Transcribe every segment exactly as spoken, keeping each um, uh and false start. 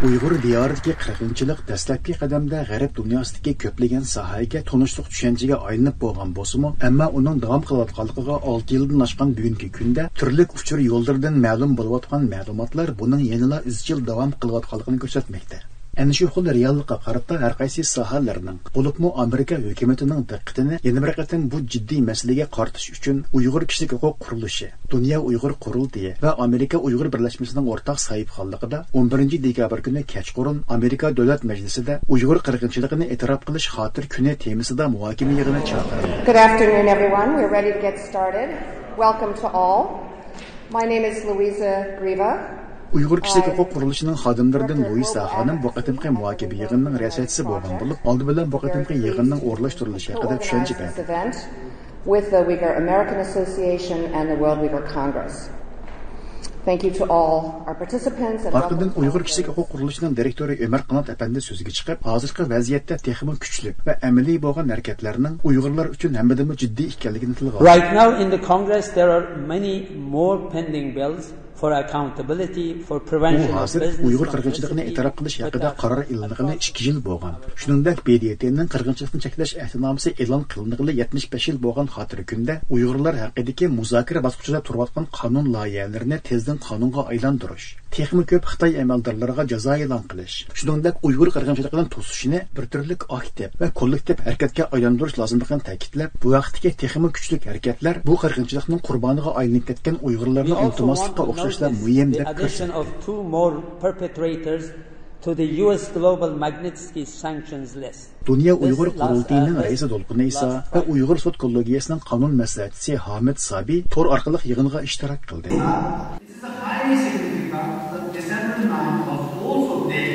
ئۇيغۇر دىيارىدىكى قىرغىنچىلىق دەسلەپكى قەدەمدە غەرب دۇنياسىدىكى كۆپلىگەن ساھەگە تونۇشلۇق چۈشەنچىگە ئايلىنىپ بولغان بولسىمۇ، ئەمما ئۇنىڭ داۋام قىلىۋاتقانلىقىغا ئالتە يىلدىن ئاشقان بۈگۈنكى كۈندە تۈرلۈك ئۇچۇر يوللىرىدىن مەلۇم بولۇۋاتقان مەلۇماتلار بۇنىڭ يەنىلا ئىزچىل داۋام قىلىۋاتقانلىقىنى كۆرسەتمەكتە. ئەنە شۇ خىل رېئاللىققا قارىتا ھەر قايسى ساھەلەرنىڭ، بولۇپمۇ ئامېرىكا ھۆكۈمىتىنىڭ دىققىتىنى يەنە بىر قېتىم بۇ جىددىي مەسىلىگە قارىتىش ئۈچۈن، ئۇيغۇر كىشىلىك ھوقۇق قۇرۇلۇشى، دۇنيا ئۇيغۇر قۇرۇلتىيى ۋە ئامېرىكا ئۇيغۇر بىرلەشمىسىنىڭ ئورتاق ساھىبخانلىقىدا ئون بىرىنچى دېكابىر كۈنى كەچقۇرۇن ئامېرىكا دۆلەت مەجلىسىدە ئۇيغۇر قىرغىنچىلىقىنى ئېتىراپ قىلىش خاتىرە كۈنى تېمىسىدا مۇھاكىمە يىغىنى چاقىرىلدى. Good afternoon, everyone. We're ready to get started. Welcome to all. My name is Louisa Griva. ئۇيغۇر كىشىلىك ھوقۇق قۇرۇلۇشىنىڭ خادىملىرىدىن لۇئىسا خانىم بۇ قېتىمقى مۇھاكىمە يىغىنىنىڭ رىياسەتچىسى بولغان بولۇپ، ئالدى بىلەن بۇ قېتىمقى يىغىننىڭ ئورۇنلاشتۇرۇلۇشى ھەققىدە چۈشەنچە بەردى. With the Uyghur American Association and the World Uyghur Congress. Thank you to all our participants and ئارقىدىن ئۇيغۇر كىشىلىك ھوقۇق قۇرۇلۇشىنىڭ دىرېكتورى ئۆمەر قانات ئەپەندى سۆزگە چىقىپ، ھازىرقى ۋەزىيەتتە تېخىمۇ كۈچلۈك ۋە ئەمەلىي بولغان ھەرىكەتلەرنىڭ ئۇيغۇرلار ئۈچۈن ھەممىدىنمۇ جىددىي ئىكەنلىكىنى تىلغا ئالدى. Right now in the Congress, there are many more pending bills for accountability, for prevention of business complicity. ئۇ ھازىر ئۇيغۇر قىرغىنچىلىقىنى ئېتىراپ قىلىش ھەققىدە قارار ئېلىنغىلى ئىككى يىل بولغان. شۇنىڭدەك، ب د ت نىڭ قىرغىنچىلىقنى چەكلەش ئەھدىنامىسى ئېلان قىلىنغىلى يەتمىش بەش يىل بولغان خاتىرە كۈندە، ئۇيغۇرلار ھەققىدىكى مۇزاكىرە باسقۇچىدا تۇرۇۋاتقان قانۇن لايىھەلىرىنى تېزدىن قانۇنغا ئايلاندۇرۇش، تېخىمۇ كۆپ خىتاي ئەمەلدارلىرىغا جازا ئېلان قىلىش، شۇنىڭدەك ئۇيغۇر قىرغىنچىلىقىنى توسۇشنى بىر تۈرلۈك ئاكتىپ ۋە كوللېكتىپ ھەرىكەتكە ئايلاندۇرۇش لازىملىقىنى تەكىتلەپ، بۇ ھەقتىكى تېخىمۇ كۈچلۈك ھەرىكەتلەر بۇ قىرغىنچىلىقنىڭ قۇربانىغا ئايلىنىپ كەتكەن ئۇيغۇرلارنى ئۇنتۇماسلىققا ئوخشاشلا مۇھىم، دەپ كۆرسەتتى. Two more perpetrators to the U S Global Magnitsky Sanctions List. دۇنيا ئۇيغۇر قۇرۇلتىيىنىڭ رەئىسى دولقۇن ئەيسا ۋە ئۇيغۇر سوت كوللېگىيەسىنىڭ قانۇن مەسلىھەتچىسى ھامىت سابى تور ئارقىلىق يىغىنغا ئىشتىراك قىلدى. This is highly significant that December ninth was also day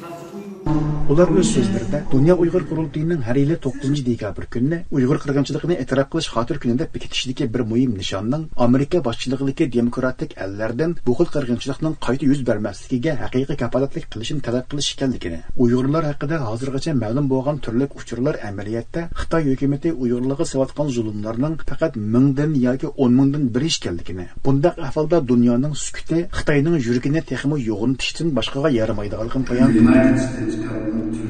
that the Uyghur ئۇلار ئۆز سۆزلىرىدە، دۇنيا ئۇيغۇر قۇرۇلتىيىنىڭ ھەر يىلى توققۇزىنچى دېكابىر كۈنىنى ئۇيغۇر قىرغىنچىلىقىنى ئېتىراپ قىلىش خاتىرە كۈنى دەپ بېكىتىشىدىكى بىر مۇھىم نىشاننىڭ ئامېرىكا باشچىلىقىدىكى دېموكراتىك ئەللەردىن بۇ خىل قىرغىنچىلىقنىڭ قايتا يۈز بەرمەسلىكىگە ھەقىقىي كاپالەتلىك قىلىشىنى تەلەپ قىلىش ئىكەنلىكىنى، ئۇيغۇرلار ھەققىدە ھازىرغىچە مەلۇم بولغان تۈرلۈك ئۇچۇرلار ئەمەلىيەتتە خىتاي ھۆكۈمىتى ئۇيغۇرلارغا سېلىۋاتقان زۇلۇملارنىڭ پەقەت مىڭدىن ياكى ئون مىڭدىن بىرى ئىكەنلىكىنى، بۇنداق ئەھۋالدا دۇنيانىڭ سۈكۈتى خىتاينىڭ يۈرىكىنى تېخىمۇ يوغىنىتىشتىن باشقىغا يارىمايدىغانلىقىنى بايان قىلدى. United States government to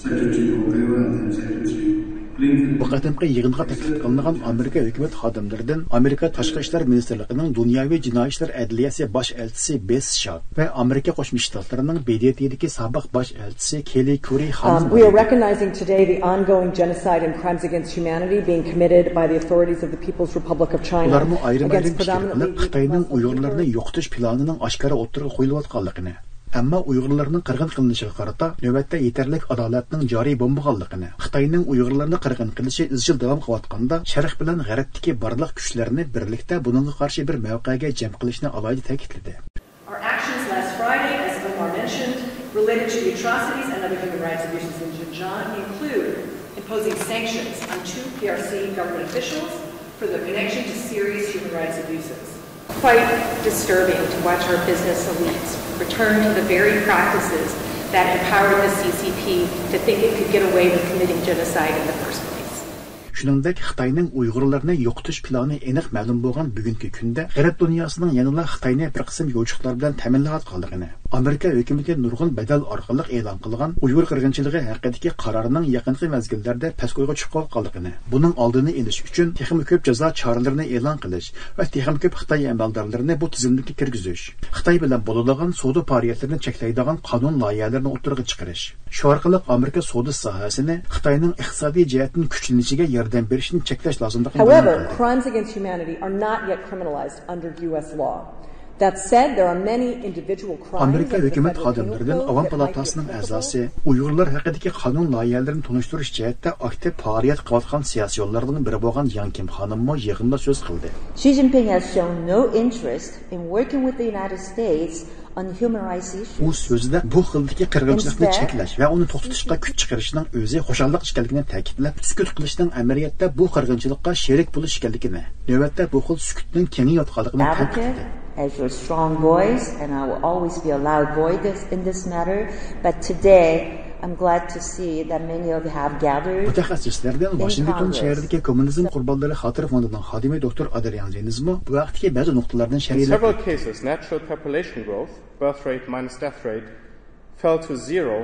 Secretary Pompeo and then Secretary Blinken. بۇ قېتىمقى يىغىنغا تەكلىپ قىلىنغان ئامېرىكا ھۆكۈمەت خادىملىرىدىن ئامېرىكا تاشقى ئىشلار مىنىستىرلىقىنىڭ دۇنياۋى جىنايى ئىشلار ئەدلىيەسى باش ئەلچىسى بېس شات ۋە ئامېرىكا قوشما شتاتلىرىنىڭ ب د ت دىكى سابىق باش ئەلچىسى كېللى كۇرى خانىم. Um, we are recognizing today the ongoing genocide and crimes against humanity being committed by the authorities of the People's Republic of China ئۇلارمۇ ئايرىم-ئايرىم ئىشلار قىلىپ، خىتاينىڭ ئۇيغۇرلارنى يوقىتىش پىلانىنىڭ ئاشكارا ئوتتۇرىغا قويۇلۇۋاتقانلىقىنى، ئەمما ئۇيغۇرلارنىڭ قىرغىن قىلىنىشىغا قارىتا نۆۋەتتە يېتەرلىك ئادالەتنىڭ جارى بولمىغانلىقىنى، خىتاينىڭ ئۇيغۇرلارنى قىرغىن قىلىشى ئىزچىل داۋام قىلىۋاتقاندا، شەرق بىلەن غەربتىكى بارلىق كۈچلەرنى بىرلىكتە بۇنىڭغا قارشى بىر مەۋقەگە جەم قىلىشنى ئالاھىدە تەكىتلىدى. Our actions last Friday, as Omar mentioned, related to the atrocities and other human rights abuses in Xinjiang include imposing sanctions on two P R C government officials for their connection to serious human rights abuses. Quite disturbing to watch our business elites return to the very practices that empowered the C C P to think it could get away with committing genocide in the first place. شۇنىڭدەك خىتاينىڭ ئۇيغۇرلارنى يوقىتىش پىلانى ئېنىق مەلۇم بولغان بۈگۈنكى كۈندە غەرب دۇنياسىنىڭ يەنىلا خىتاينى بىر قىسىم يوچۇقلار بىلەن تەمىنلەۋاتقانلىقىنى، ئامېرىكا ھۆكۈمىتى نۇرغۇن بەدەل ئارقىلىق ئېلان قىلغان ئۇيغۇر قىرغىنچىلىقى ھەققىدىكى قارارنىڭ يېقىنقى مەزگىللەردە پەسكويغا چىقىۋاتقانلىقىنى، بۇنىڭ ئالدىنى ئېلىش ئۈچۈن تېخىمۇ كۆپ جازا چارىلىرىنى ئېلان قىلىش ۋە تېخىمۇ كۆپ خىتاي ئەمەلدارلىرىنى بۇ تىزىملىككە كىرگۈزۈش، خىتاي بىلەن بولىدىغان سودا پائالىيەتلىرىنى چەكلەيدىغان قانۇن لايىھەلىرىنى ئوتتۇرىغا چىقىرىش، شۇ ئارقىلىق ئامېرىكا سودا ساھەسىنى خىتاينىڭ ئىقتىسادىي جەھەتتىن كۈچلىنىشىگە ياردەم بېرىشنى چەكلەش لازىملىقىنى بايان قىلدى. However, crimes against humanity are not yet criminalized under U S law. That said, there are many individual crimes under the federal penal code that might go ئامېرىكا ھۆكۈمەت خادىملىرىدىن ئاۋام پالاتاسىنىڭ ئەزاسى، ئۇيغۇرلار ھەققىدىكى قانۇن لايىھەلىرىنى تونۇشتۇرۇش جەھەتتە ئاكتىپ پائالىيەت قىلىۋاتقان سىياسىيونلاردىن بىرى بولغان ياڭ كىم خانىممۇ يىغىندا سۆز قىلدى. Xi Jinping has shown no interest in working with the United States ئۇ سۆزىدە بۇ خىلدىكى قىرغىنچىلىقنى چەكلەش ۋە ئۇنى توختىتىشقا كۈچ چىقىرىشنىڭ ئۆزى خۇشاللىق ئىكەنلىكىنى تەكىتلەپ، سۈكۈت قىلىشنىڭ ئەمەلىيەتتە بۇ قىرغىنچىلىققا شېرىك بولۇش ئىكەنلىكىنى، نۆۋەتتە بۇ خىل سۈكۈتنىڭ كېڭىيىۋاتقانلىقىنى تەكىتلىدى. As your strong voice, and I will always be a loud voice in this matter, but today I'm glad to see that many of you have gathered. مۇتەخەسسىسلەردىن ۋاشىنگتون شەھىرىدىكى كوممۇنىزم قۇربانلىرى خاتىرە فوندىنىڭ خادىمى دوكتور ئادرىيان زېنزمۇ بۇ ھەقتىكى بەزى نۇقتىلارنى شەرھلەپ ئۆتتى. In several cases, natural population growth, birth rate minus death rate, fell to zero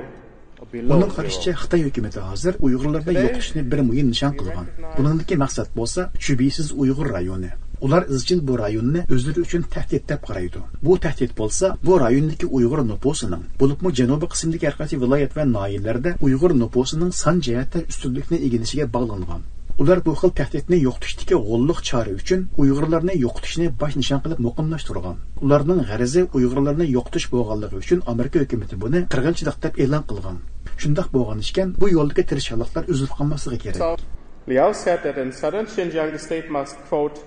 or below. ئۇنىڭ قارىشىچە، خىتاي ھۆكۈمىتى ھازىر ئۇيغۇرلارنى يوقىتىشنى بىر مۇھىم نىشان قىلغان. بۇنىڭدىكى مەقسەت بولسا شۈبھىسىز ئۇيغۇر رايونى. ئۇلار ئىزچىل بۇ رايوننى ئۆزلىرى ئۈچۈن تەھدىت دەپ قارايدۇ. بۇ تەھدىت بولسا بۇ رايوندىكى ئۇيغۇر نوپۇسىنىڭ، بولۇپمۇ جەنۇبىي قىسىمدىكى ھەر قايسى ۋىلايەت ۋە ناھىيەلەردە ئۇيغۇر نوپۇسىنىڭ سان جەھەتتە ئۈستۈنلۈكنى ئىگىلىشىگە باغلانغان. ئۇلار بۇ خىل تەھدىتنى يوقىتىشتىكى غوللۇق چارە ئۈچۈن ئۇيغۇرلارنى يوقىتىشنى باش نىشان قىلىپ مۇقىملاشتۇرغان. ئۇلارنىڭ غەرىزى ئۇيغۇرلارنى يوقىتىش بولغانلىقى ئۈچۈن ئامېرىكا ھۆكۈمىتى بۇنى قىرغىنچىلىق دەپ ئېلان قىلغان. شۇنداق بولغان ئىكەن، بۇ يولدىكى تىرىشچانلىقلار ئۈزۈلۈپ قالماسلىقى كېرەك. Liao said that in southern Xinjiang, the state must, quote,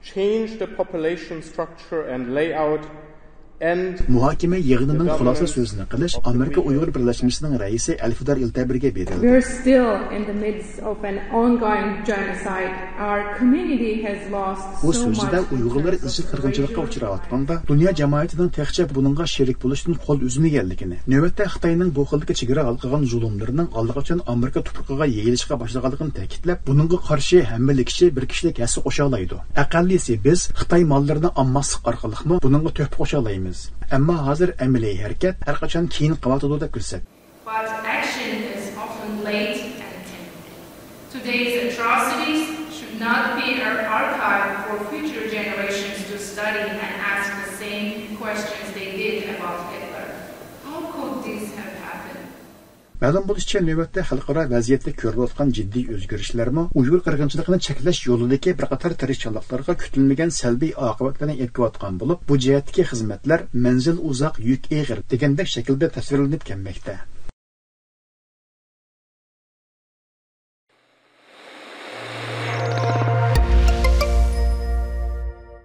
change the population structure and layout and مۇھاكىمە يىغىنىنىڭ خۇلاسە سۆزىنى قىلىش ئامېرىكا ئۇيغۇر بىرلەشمىسىنىڭ رەئىسى ئەلفىدار ئىلتەبىرگە بېرىلدى. We're still in the midst of an ongoing genocide. Our community has lost بۇ so سۆزىدە much ئۇيغۇرلار ئىزچىل قىرغىنچىلىققا ئۇچراۋاتقاندا، دۇنيا جامائىتىنىڭ تېخىچە بۇنىڭغا شېرىك بولۇشتىن قول ئۈزمىگەنلىكىنى، نۆۋەتتە خىتاينىڭ بۇ خىلدىكى چېگرا ھالقىغان زۇلۇملىرىنىڭ ئاللىقاچان ئامېرىكا تۇپرىقىغا يېيىلىشقا باشلىغانلىقىنى تەكىتلەپ، بۇنىڭغا قارشى ھەممىلا كىشى بىر كىشىلىك ھەسسە قوشالايدۇ. ئەقەللىسى بىز خىتاي ماللىرىنى ئالماسلىق ئارقىلىقمۇ بۇنىڭغا تۆھپە قوشالايمىز. ئەمما ھازىر ئەمەلىي ھەرىكەت ھەر قاچان كېيىن قېلىۋاتىدۇ دەپ كۆرسەتتى. But action is often late and timid. Today's atrocities should not be an archive for future generations to study and ask the same questions they did about Hitler. How could this have happened? مەلۇم بولۇشىچە، نۆۋەتتە خەلقئارا ۋەزىيەتتە كۆرۈلۈۋاتقان جىددىي ئۆزگىرىشلەرمۇ ئۇيغۇر قىرغىنچىلىقىنى چەكلەش يولىدىكى بىر قاتار تىرىشچانلىقلارغا كۈتۈلمىگەن سەلبىي ئاقىۋەتلەرنى ئېلىپ كېلىۋاتقان بولۇپ، بۇ جەھەتتىكى خىزمەتلەر مەنزىلى ئۇزاق، يۈكى ئېغىر دېگەندەك شەكىلدە تەسۋىرلىنىپ كەلمەكتە.